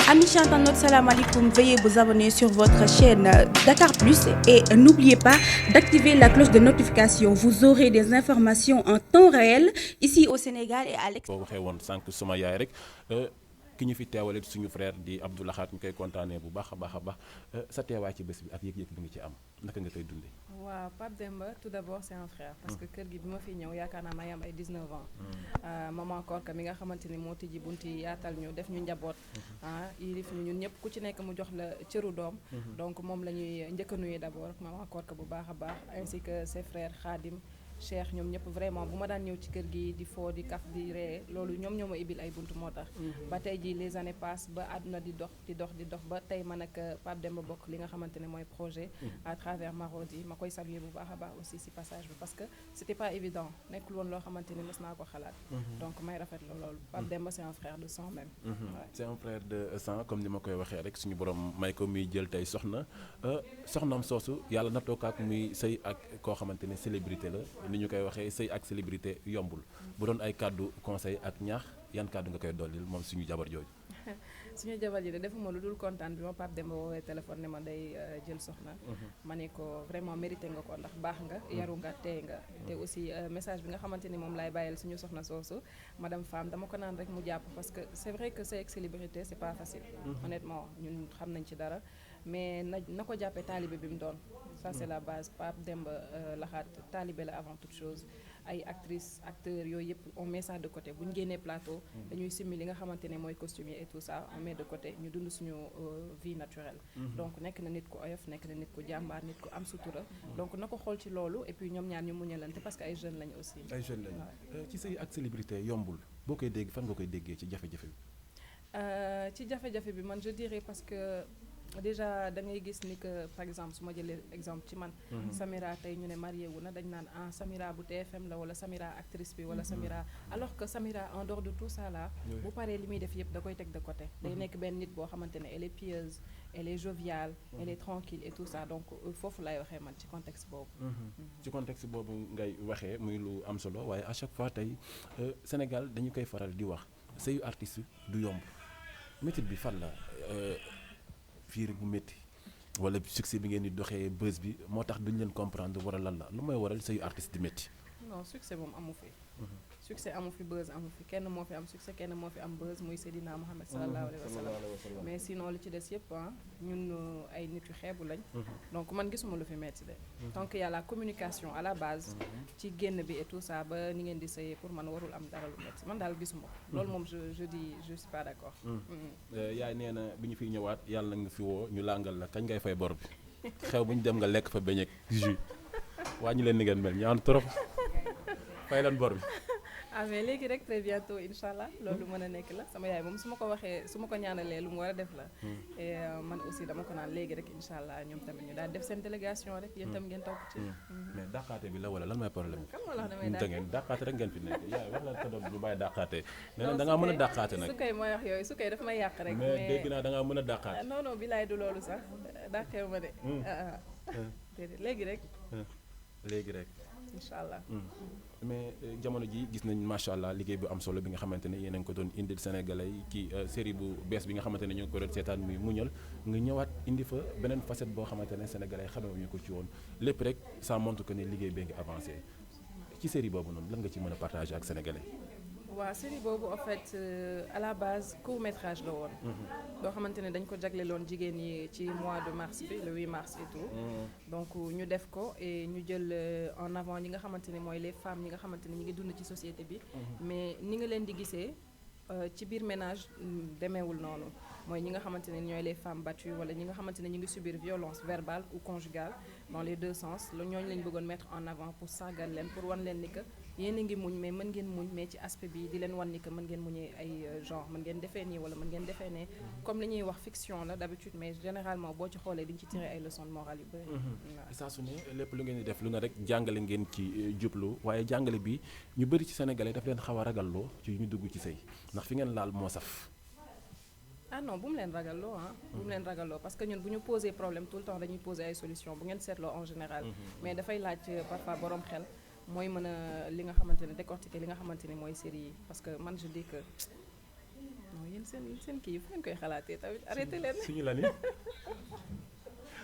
Amis internautes, salam alaikum. Veuillez vous abonner sur votre chaîne Dakar Plus et n'oubliez pas d'activer la cloche de notification. Vous aurez des informations en temps réel ici au Sénégal et à l'extérieur. boo waxee woon sànq suma yaay rek ki ñu fi teewale suñu frère di Abdou Lahat ñu koy kontaanee bu baax a baax sa teewaay ci bés bi ak yëg-yëg bi nga ci am naka nga koy dundee. waaw Pape Demba tout d'abord c'est un frère parce que kër gi bi ma fi ñëw yaakaar naa may am ay 19 ans maman Korka mi nga xamante ni moo tijji bunti yaatal ñu def ñu njaboot yilif ñu ñun ñëpp ku ci nekk mu jox la cëru doom donc moom la ñuy njëkk a nuyu d'abord maman Korka bu baax a baax ainsi que ses frères Khadim Cheikh ñoom ñëpp vraiment bu ma daan ñëw ci kër gi di foo di kaf di ree loolu ñoom ñoo ma ibil ay buntu moo tax ba tey ji les années passent ba àdduna di dox ba tey man ak Pape Demba bokk li nga xamante ne mooy projet à travers Marodi ma koy saluer bu baax a baax aussi si passage bi parce que c'était pas évident nekkul woon loo xamante ni mës naa ko xalaat donc may rafet la loolu Pape Demba c'est un frère de sang même c'est un frère de sang comme ni ma koy waxee rek suñu borom may ko muy jël tey soxnaam soosu yàlla nattoo ko ak muy sëy ak koo xamante ne célébrité la ni ñu koy waxee sëy ak célébrité yombul bu doon ay kàddu conseil ak ñaax yan kàddu nga koy dollil moom suñu jabar jooju. suñu jabar ji de defuma lu dul kontaan bi ma Pape Demba woowee téléphone ne ma day jël soxna ma ne ko vraiment mérité nga ko ndax baax nga yaru nga tey nga te aussi message bi nga xamante ni moom laay bàyyil suñu soxna soosu madame Femme dama ko naan rek mu jàpp parce que c'est vrai que sëy ak célébrité c'est pas facile honnêtement ñun xam nañ ci dara mais na ko jàppee taalibe bi mu doon ça c'est la base Pape Demba Lahat taalibe la avant toute chose ay actrices acteurs yooyu yëpp on met ça de côté bu ñu génnee plateau dañuy simmi li nga xamante ne mooy costumier et tout ça on met de côté ñu dund suñu vie naturelle donc nekk na nit ku oyof nekk na nit ku jàmbaar nit ku am sutura donc na ko xool ci loolu et puis ñoom ñaar ñu muñalante parce que ay jeunes lañu aussi ay jeunes lañu ci sëy ak célébrité yombul boo koy dégg fan nga koy déggee ci jafe-jafe bi ci jafe-jafe bi man je dirais parce que déjà da ngay gis ni que par exemple su ma jëlee exemple ci man Samira tey ñu ne marié wu na dañ naan Samira bu TFM la wala Samira actrice bi wala Samira alors que Samira en dehors de tout ça là bu paree li muy def yëpp da koy teg de côté day nekk benn nit boo xamante ne elle est pieuse elle est joviale elle est tranquille et tout ça donc foofu lay waxee man ci contexte boobu ci contexte boobu ngay waxee muy lu am solo waaye à chaque fois tey Sénégal dañu koy faral di wax sëyu artiste du yomb métit bi fan la fiir bu métti wala succès bi ngeen di doxee buzz bi moo tax duñ leen comprendre wala lan la lu mooy waral sëyu artiste di métti. non succès moom amu fi succès amu fi buzz amu fi kenn moo fi am succès kenn moo fi am buzz muy Seydina Mohamed sallallahu alayhi wa sallam mais sinon li ci des yëpp ñun ay nit yu xeebu lañ donc man gisuma lu fi metti de tant qu'il y a la communication à la base ci génn bi et tout ça ba ni ngeen di sëyee pour man warul am dara lu metti man daal gisuma ko loolu moom je dis je suis pas d'accord yaay nee na bi ñu fiy ñëwaat yàlla na nga fi woo ñu làngal la kañ ngay fay bor bi xew bu ñu dem nga lekk fa beñeek jus waa ñu leen ni ngeen mel ñaan trop fay lan bor bi mais léegi rek très bientôt incha allah loolu mën a nekk la sama yaay moom su ma ko waxee su ma ko ñaanalee lu mu war a def la et man aussi dama ko naan léegi rek incha allah ñoom tamit ñu daal def seen délégation rek yéen tam ngeen topp ci mais dàqaate bi la wala lan mooy problème kan moo la wax damay da ngeen dàqaate rek ngeen fi nekk yaay wax la sa doom lu bàyyi dàqaate nee na da ngaa mën a dàqaate nag su koy mooy wax yooyu su koy daf may yàq rek mais dégg naa da ngaa mën a dàqaate non non bilaay du loolu sax dàqeewu ma de déedéet léegi rek incha allah mais jamono ji gis nañ macha allah liggéey bu am solo bi nga xamante ne yéen a ngi ko doon indil sénégalais yi ci série bu bees bi nga xamante ne ñu ngi ko doon seetaan muy muñal nga ñëwaat indi fa beneen facette boo xamante ne sénégalais yi xamewuñu ko ci woon lépp rek ça montre que ne liggéey bee ngi avancé ci série boobu noonu lan nga ci mën a partager ak sénégalais. waaw série boobu en fait à la base court métrage la woon loo xamante ne dañ ko jagleeloon jigéen ñi ci mois de mars bi le 8 mars et tout donc ñu def ko et ñu jël en avant ñi nga xamante ne mooy les femmes ñi nga xamante ne ñi ngi dund ci société bi mais ni nga leen di gisee ci biir ménage demeewul noonu mooy ñi nga xamante ne ñooy les femmes battues wala ñi nga xamante ne ñi ngi subir violence verbale ou conjugale dans les deux sens la ñooñu lañ bëggoon mettre en avant pour sargal leen pour wan leen ni que yéen a ngi muñ mais mën ngeen muñ mais ci aspect bi di leen wan ni que mën ngeen muñee ay genre mën ngeen defee nii wala mën ngeen defee ne comme li ñuy wax fiction la d'habitude mais généralement boo ci xoolee di nga ci tirer ay leçons de morale yu bëri saa su ne lépp lu ngeen di def lu ne rek jàngale ngeen ci jublu waaye jàngale bi ñu bëri ci sénégalais daf leen xaw a ragalloo ci ñu dugg ci sëy ndax fi ngeen laal moo saf non bu mu leen ragalloo bu mu leen ragalloo parce que ñun bu ñu poser problème tout le temps dañuy poser ay solutions bu ngeen seetloo en général mais dafay laaj parfois borom xel mooy mën a li nga xamante ne décortiquer li nga xamante ne mooy série yi parce que man je dis que non yéen seen kii yi fu ngeen koy xalaatee tamit arrêté leen. suñu la ni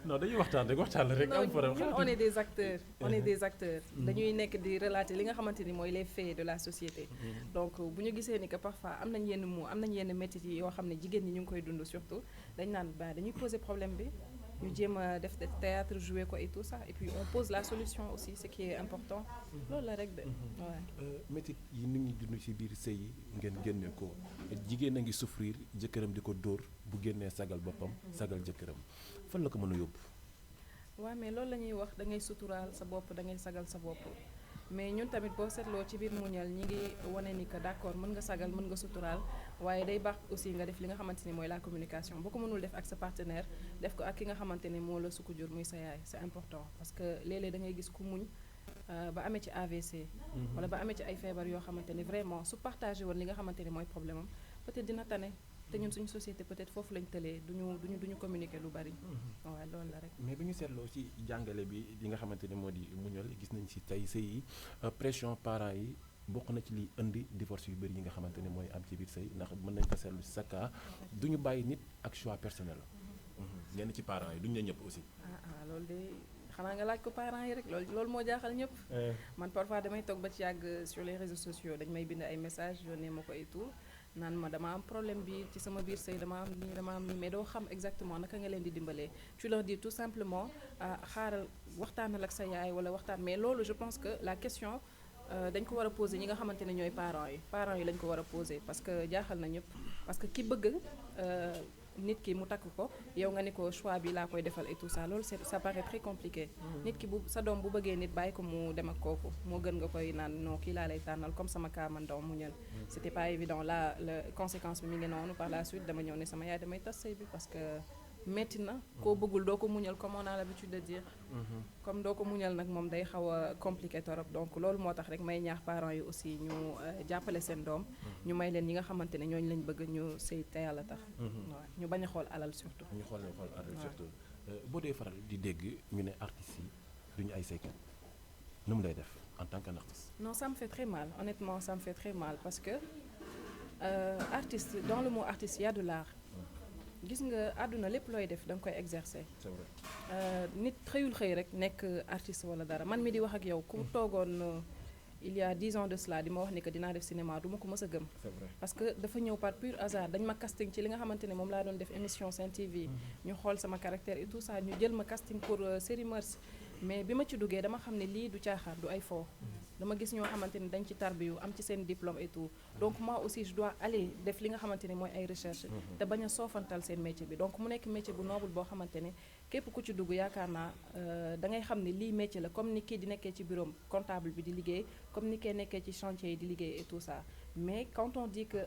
non dañuy waxtaan la rek. am problème ñun on est des acteurs. on est des acteurs. dañuy nekk di relater li nga xamante ni mooy les faits de la société. donc bu ñu gisee ni que parfois am nañ yenn mots am nañ yenn métiers yi yoo xam ne jigéen ñi ñu ngi koy dund surtout dañ naan ba dañuy poser problème bi. ñu jéem a def théâtre jouer ko et tout ça et puis on pose la solution aussi ce qui est important. loolu la rek de. waaw métit yi nit ñi dund ci biir sëy yi ngeen génne ko jigéen a ngi souffrir jëkkëram di ko dóor bu génnee sagal boppam sagal jëkkëram fan la ko mën a yóbbu. waaw mais loolu la ñuy wax da ngay suturaal sa bopp da ngay sagal sa bopp mais ñun tamit boo seetloo ci biir muñal ñi ngi wane ni que d'accord mën nga sagal mën nga suturaal waaye day baax aussi nga def li nga xamante ni mooy la communication boo ko mënul def ak sa partenaire def ko ak ki nga xamante ne moo la sukk jur muy sa yaay c'est important parce que léeg-léeg da ngay gis ku muñ ba amee ci AVC. wala ba amee ci ay feebar yoo xamante ni vraiment su partagé woon li nga xamante ni mooy problème am peut-être dina tane te ñun suñu société peut-être foofu lañ tëlee duñu communiquer lu bari. waaw loolu la rek. mais bu ñu seetloo ci jàngale bi li nga xamante ne moo di muñal gis nañ ci tey sëy yi pression parents yi bokk na ci liy indi divorce yu bëri yi nga xamante ne mooy am ci biir sëy ndax mën nañ ko seetlu ci sa cas duñu bàyyi nit ak choix personnel la. ñenn ci parents yi duñu ne ñëpp aussi. loolu de xanaa nga laaj ko parents yi rek loolu moo jaaxal ñëpp. man parfois damay toog ba ci yàgg sur les réseaux sociaux dañ may bind ay messages yónnee ma ko et tout. naan ma dama am problème bi ci sama biir sëy dama am nii mais doo xam exactement naka nga leen di dimbalee tu leur dis tout simplement xaaral waxtaanal ak sa yaay wala waxtaan mais loolu je pense que la question dañ ko war a poser ñi nga xamante ne ñooy parents yi lañ ko war a poser parce que jaaxal na ñëpp parce que ki bëgg nit ki mu takk ko yow nga ni ko choix bi laa koy defal et tout ça loolu ça paraît très compliqué. nit ki bu sa doom bu bëggee nit bàyyi ko mu dem ak kooku moo gën nga koy naan non kii laa lay tànnal comme sama cas man doom muñal c'était pas évident là la conséquence bi mi ngi noonu par la suite dama ñëw ne sama yaay damay tas sëy bi parce que metti na koo bëggul doo ko muñal comme on a l'habitude de dire. comme doo ko muñal nag moom day xaw a compliqué torop donc loolu moo tax rek may ñaax parents yi aussi ñu jàppale seen doom. ñu may leen ñi nga xamante ne ñooñu lañ bëgg ñu sëy te yàlla tax. waaw ñu bañ a xool alal surtout. ñu xool alal surtout boo dee faral di dégg ñu ne artistes yi duñu ay saykat nu mu lay def en tant qu'artiste. non ça me fait très mal honnêtement ça me fait très mal parce que artiste dans le mot artiste il y a de l'art. gis nga àdduna lépp looy def da nga koy exercer. c'est vrai. nit xëyul xëy rek nekk artiste wala dara man mi di wax ak yow ku toogoon il y a 10 ans de cela di ma wax ni que dinaa def cinéma du ma ko mës a gëm. c'est vrai. parce que dafa ñëw par pur hasard dañ ma casting ci li nga xamante ne moom laa doon def émission Sen TV. ñu xool sama caractère et tout ça ñu jël ma casting pour série Mœurs mais bi ma ci duggee dama xam ne lii du caaxaan du ay fo. dama gis ñoo xamante ni dañ ci tarbiyu am ci seen diplôme et tout donc moi aussi je dois aller def li nga xamante ne mooy ay recherche te bañ a soofantal seen métier bi donc mu nekk métier bu noble boo xamante ne képp ku ci dugg yaakaar naa da ngay xam ne lii métier la comme ni kii di nekkee ci bureau comptable bi di liggéey comme ni kee nekkee ci chantier yi di liggéey et tout ça mais quand on dit que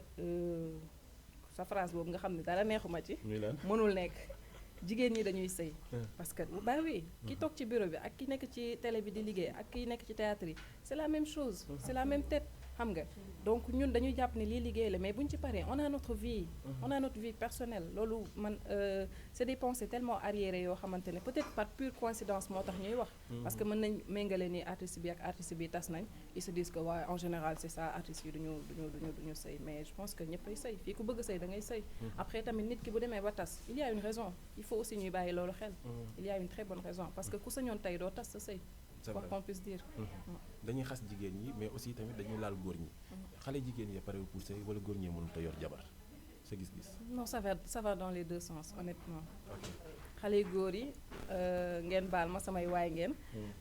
sa phrase boobu nga xam ne dara neexuma ci mënul nekk jigéen ñi dañuy sëy parce que bah oui ki toog ci bureau bi ak ki nekk ci télé bi di liggéey ak ki nekk ci théâtre yi c'est la même chose c'est la même tête xam nga donc ñun dañuy jàpp ne lii liggéey la mais bu ñu ci paree on a notre vie personnelle loolu man c'est des pensées tellement arriérées yoo xamante ne peut-être par pure coïncidence moo tax ñuy wax parce que mën nañ méngale ni artiste bi ak artiste bi tas nañ ils se disent que waaye en général c'est ça artistes yi duñu sëy mais je pense que ñëppay sëy fii ku bëgg sëy da ngay sëy après tamit nit ki bu demee ba tas il y a une raison il faut aussi ñuy bàyyi loolu xel il y a une très bonne raison parce que ku sañoon tey doo tas sa sëy quoi qu'on puisse dire. dañuy xas jigéen ñi mais aussi tamit dañuy laal góor ñi xale jigéen yi pare pour sëy wala góor ñi mënut a yor jabar sa gis-gis. non ça va dans les deux sens honnêtement. xale yu góor yi ngeen baal ma samay waay ngeen.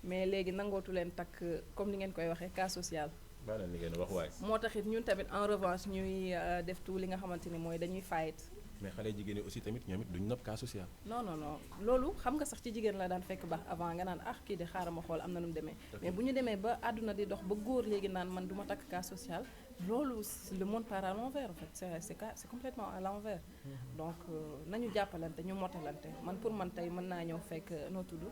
mais léegi nangootu leen takk comme ni ngeen koy waxee cas social. baal li ngeen wax waay. moo taxit ñun tamit en revanche ñuy def tout li nga xamante ni mooy dañuy fight. mais xale jigéen yi aussi tamit ñoom it duñu nopp cas social. non loolu xam nga sax ci jigéen la daan fekk baax avant nga naan kii de xaaral ma xool am na nu mu demee. mais bu ñu demee ba àdduna di dox ba góor léegi naan man du ma takk cas social loolu le monde part à l'envers en fait c'est complètement à l'envers. donc nañu jàppalante ñu motalante man pour man tey mën naa ñëw fekk noo tudd.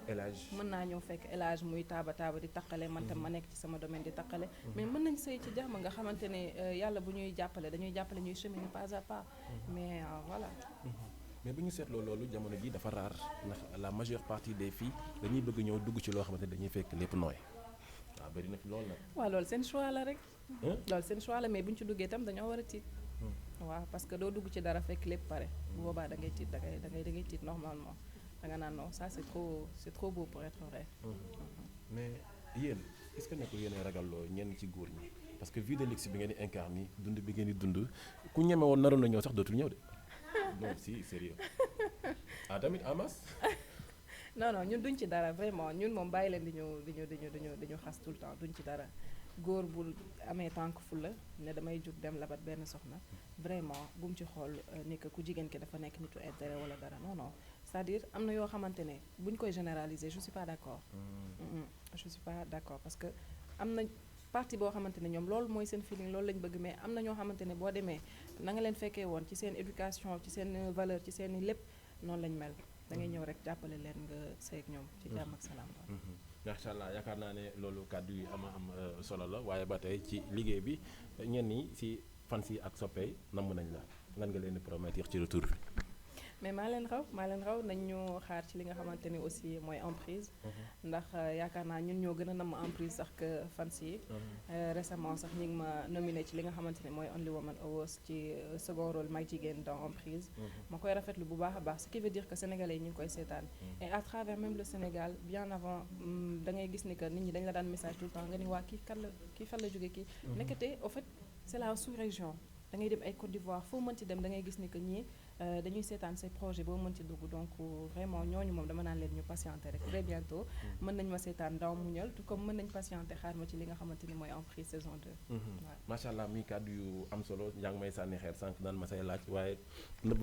élage mën naa ñëw fekk élage muy taaba di taqale man tam ma nekk ci sama domaine di taqale mais mën nañ sëy ci jàmm nga xamante ne yàlla bu ñuy jàppale dañuy jàppale ñuy cheminer pas à pas mais voilà. mais bu ñu seetloo loolu jamono ji dafa rare ndax la majeure partie des filles dañuy bëgg ñëw dugg ci loo xamante ne dañuy fekk lépp nooy waaw bari na fi loolu nag. waaw loolu seen choix la rek. loolu seen choix la mais bu ñu ci duggee itam dañoo war a tiit. waaw parce que doo dugg ci dara fekk lépp pare bu boobaa da ngay tiit da ngay tiit normalement da nga naan non ça c'est trop beau pour être vrai. mais yéen est-ce que nekkul yéen a ragalloo ñenn ci góor ñi parce que vie de luxe bi ngeen di incarné dund bi ngeen di dund ku ñeme woon naroon na ñëw sax dootul ñëw de non si sérieux ah tamit Amas. non ñun duñ ci dara vraiment ñun moom bàyyi leen di ñu xas tout le temps duñ ci dara góor bu amee tànk fulla ne damay jug dem labat benn soxna vraiment bu mu ci xool ni que ku jigéen ki dafa nekk nitu intérêt wala dara non c'est-à-dire am na yoo xamante ne buñ koy généraliser je suis pas d'accord. Je suis pas d'accord parce que am na partie boo xamante ne ñoom loolu mooy seen feeling loolu lañ bëgg mais am na ñoo xamante ne boo demee na nga leen fekkee woon ci seen éducation ci seen valeur ci seen lépp noonu lañ mel da ngay ñëw rek jàppale leen nga sëy ak ñoom ci jàmm ak salaam. macha allah yaakaar naa ne loolu kàddu yi am solo la waaye ba tey ci liggéey bi ñenn ñi si fans yi ak soppey namm nañ la lan nga leen di promettre ci retour bi. mais maa leen raw nañ ñu xaar ci li nga xamante ni aussi mooy emprise ndax yaakaar naa ñun ñoo gën a namm emprise sax que fans yi récemment sax ñu ngi ma nominé ci li nga xamante ni mooy Only Woman Awards ci second rôle mag jigéen dans emprise ma koy rafetlu bu baax a baax ce qui veut dire que sénégalais yi ñu ngi koy seetaan et à travers même le Sénégal bien avant da ngay gis ni que nit ñi dañ la daan message tout le temps nga ni waa kii fan la jógee kii nekkate au fait c'est la sous-région da ngay dem ay Côte d'Ivoire foo mënti dem da ngay gis ni que ñii dañuy seetaan ces projets boo mën ci dugg donc vraiment ñooñu moom dama naan leen ñu patienter rek très bientôt mën nañ ma seetaan Ndaw Muñal tout comme mën nañ patienter xaar ma ci li nga xamante ni mooy Emprise saison 2. waaw macha allah muy kàddu yu am solo yaa ngi may sànni xeer sànq naan ma say laaj waaye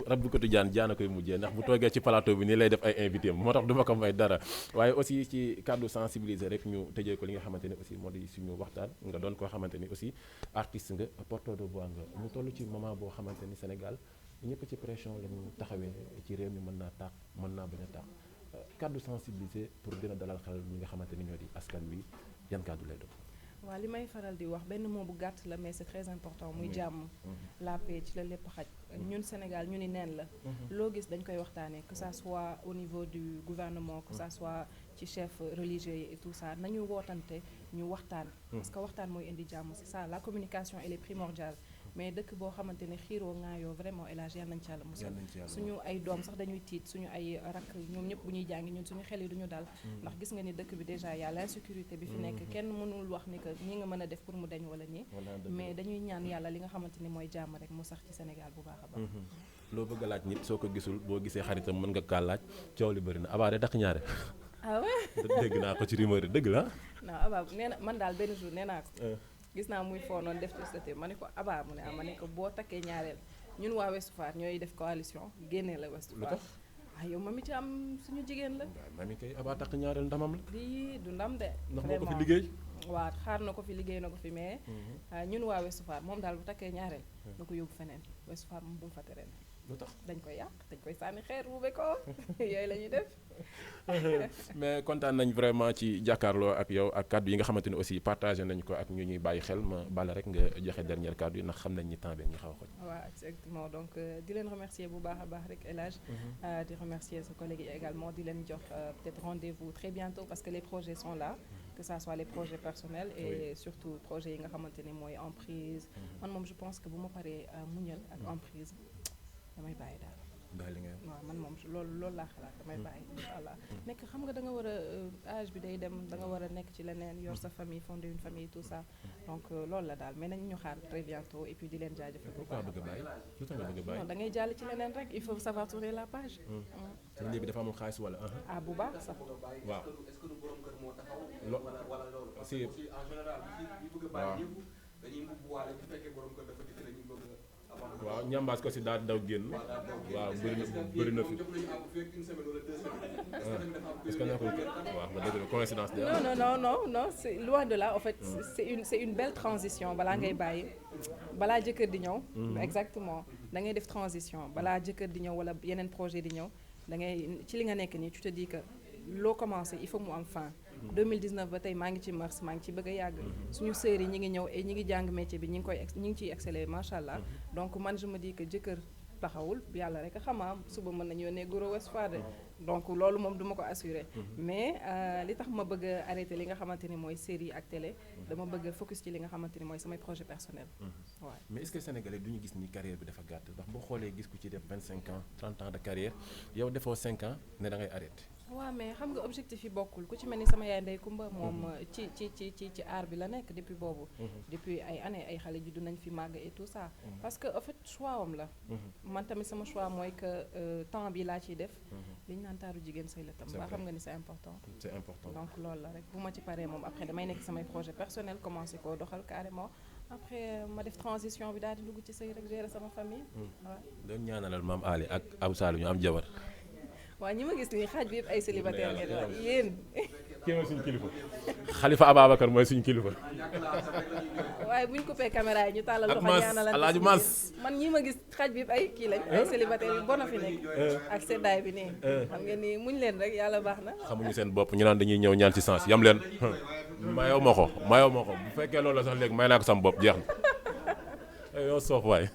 rab bu ko tijaan jaana koy mujjee ndax bu toogee ci plateau bi nii lay def ay invité moo tax du ma ko may dara waaye aussi ci kàddu sensibiliser rek ñu tëjee ko li nga xamante ni aussi moo di suñu waxtaan nga doon koo xamante ni aussi artiste nga porteur de voix nga ñu toll ci moment boo xamante ni Sénégal ñëpp ci pression la ñu taxawee ci réew mi mën naa tàq mën naa bañ a tàq kàddu sensibiliser pour gën a dalal xel ñi nga xamante ni ñoo di askan wi yan kàddu lay doon. waaw li may faral di wax benn mot bu gàtt la mais c'est très important muy jàmm la paix ci la lépp xaj ñun Sénégal ñu ni neen la loo gis dañ koy waxtaanee que ça soit au niveau du gouvernement que ça soit ci chef religieux yi et tout ça nañu wootante ñu waxtaan parce que waxtaan mooy indi jàmm c'est ça la communication elle est primordiale mais dëkk boo xamante ne xiiroo ngaayoo vraiment élage yal nañ ci Yàlla musal suñu ay doom sax dañuy tiit suñu ay rakk ñoom ñëpp bu ñuy jàngi ñun suñu xel yi duñu dal ndax gis nga ni dëkk bi déjà y a l'insécurité bi fi nekk kenn mënul wax ni que ñi nga mën a def pour mu dañ wala ñi mais dañuy ñaan yàlla li nga xamante ni mooy jàmm rek mu sax ci Sénégal bu baax a baax loo bëgg a laaj nit soo ko gisul boo gisee xaritam mën nga kaa laaj coow li bëri na abaare daq ñaare ah ouais dégg naa ko ci rumeur dëgg la non Aba nee na man daal benn jour nee naa ko gis naa muy foo noonu def ci statut ma ne ko Aba mu ne ma ne ko boo takkee ñaareel ñun waa Ouest Foire ñooy def coalition génnee la Ouest Foire yow mami ci am suñu jigéen la mami kay Aba takk ñaareel ndamam la lii du ndam de ndax moo ko fi liggéey waaw xaar na ko fi liggéey na ko fi mais ñun waa Ouest Foire moom daal bu takkee ñaareel na ko yóbbu feneen Ouest Foire moom bu mu fa tereen lu tax dañ koy yàq dañ koy sànni xeer ruube ko yooyu la ñuy def mais kontaan nañ vraiment ci jàkkaarloo ak yow ak kàddu yi nga xamante ni aussi partagé nañ ko ak ñu ñuy bàyyi xel ma bala rek nga joxe dernière kàddu yi ndax xam nañ ni temps bi ñu xaw a xoj waaw exactement donc di leen remercier bu baax a baax rek El Hadj di remercier sa collègue yi également di leen jox peut-être rendez-vous très bientôt parce que les projets sont là que ça soit les projets personnels et surtout projets yi nga xamante ni mooy emprise man moom je pense que bu ma paree muñal ak emprise damay bàyyi daal daal li nga waaw man moom loolu laa xalaat damay bàyyi incha allah nekk xam nga da nga war a âge bi day dem da nga war a nekk ci leneen yor sa famille fonder une famille tout ça donc loolu la daal mais nañ ñu xaar très bientôt et puis di leen jaajëfal bu baax non da ngay jàll ci leneen rek il faut savoir tourner la page te léegi dafa amul xaalis wala bu baax sax waaw si en général bi bëgg a bàyyi ñëpp dañuy mbubbuwaale bu fekkee borom kër dafa dikk ñu bëgg waaw ñambaas ko si daal daw génn waaw bëri na fi est-ce que nekkul waaw nga dëgg coïncidence de non c'est loin de là en fait c'est une belle transition balaa ngay bàyyi balaa jëkkër di ñëw exactement da ngay def transition balaa jëkkër di ñëw wala yeneen projet di ñëw da ngay ci li nga nekk nii tu te dis que loo commencé il faut mu am fin 2019 ba tey maa ngi ci mars maa ngi ci bëgg a yàgg suñu sœurs yi ñi ngi ñëw et ñi ngi jàng métier bi ñi ngi ciy exceller macha allah donc man je me dis que jëkkër taxawul yàlla rek a xamaa suba mën nañu yónnee Goro West Fade donc loolu moom duma ko assurer mais li tax ma bëgg a arrêter li nga xamante ni mooy série ak télé dama bëgg a focus ci li nga xamante ni mooy samay projet personnel waaw. mais est-ce que sénégalais du ñu gis ni carrière bi dafa gàtt ndax boo xoolee gis ku ci def 25 ans 30 ans de carrière yow defoo 5 ans ne da ngay arrêté. waaw mais xam nga objectif yi bokkul ku ci mel ni sama yaay Ndey Kumba moom ci art bi la nekk depuis boobu depuis ay années ay xale juddu nañ fi màgg et tout ça parce que en fait choix am la man tamit sama choix mooy que temps bi laa ciy def li ñu naan taaru jigéen sëy la tam waa xam nga ni c'est important donc loolu la rek bu ma ci paree moom après damay nekk samay projet personnel commencé koo doxal carrément après ma def transition bi daal di dugg ci sëy rek gérer sama famille waaw doon ñaanalal maam Ali ak Abou Sall ñu am jabar. waaw ñi ma gis nii xaaj bi yëpp ay célibataire ngeen wax yéen. kii mooy suñu kilifa. Khalifa Ababacar mooy suñu kilifa. waaye bu ñu coupé caméra yi ñu tàllal loxo ñaanalal Alaaji Mas man ñi ma gis xaaj bi yëpp ay kii lañ ay célibataire yu bon a fi nekk ak seddaay bi nii xam ngeen ni muñ leen rek yàlla baax na. xamuñu seen bopp ñu naan dañuy ñëw ñaan ci sens yam leen mayoo ma ko bu fekkee loolu la sax léegi may naa ko sama bopp jeex na yow soof waay.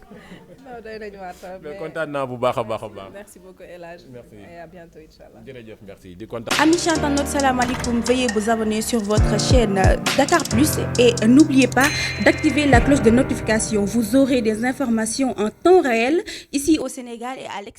non doy nañu waar trop mais kontaan naa bu baax a baax. merci beaucoup El Hadj. merci et à bientôt inchallah. jërëjëf merci di kontaan. Amis internautes, salam alaikum. Veuillez vous abonner sur votre chaîne Dakar Plus et n'oubliez pas d'activer la cloche de notification. Vous aurez des informations en temps réel ici au Sénégal et à l'extérieur.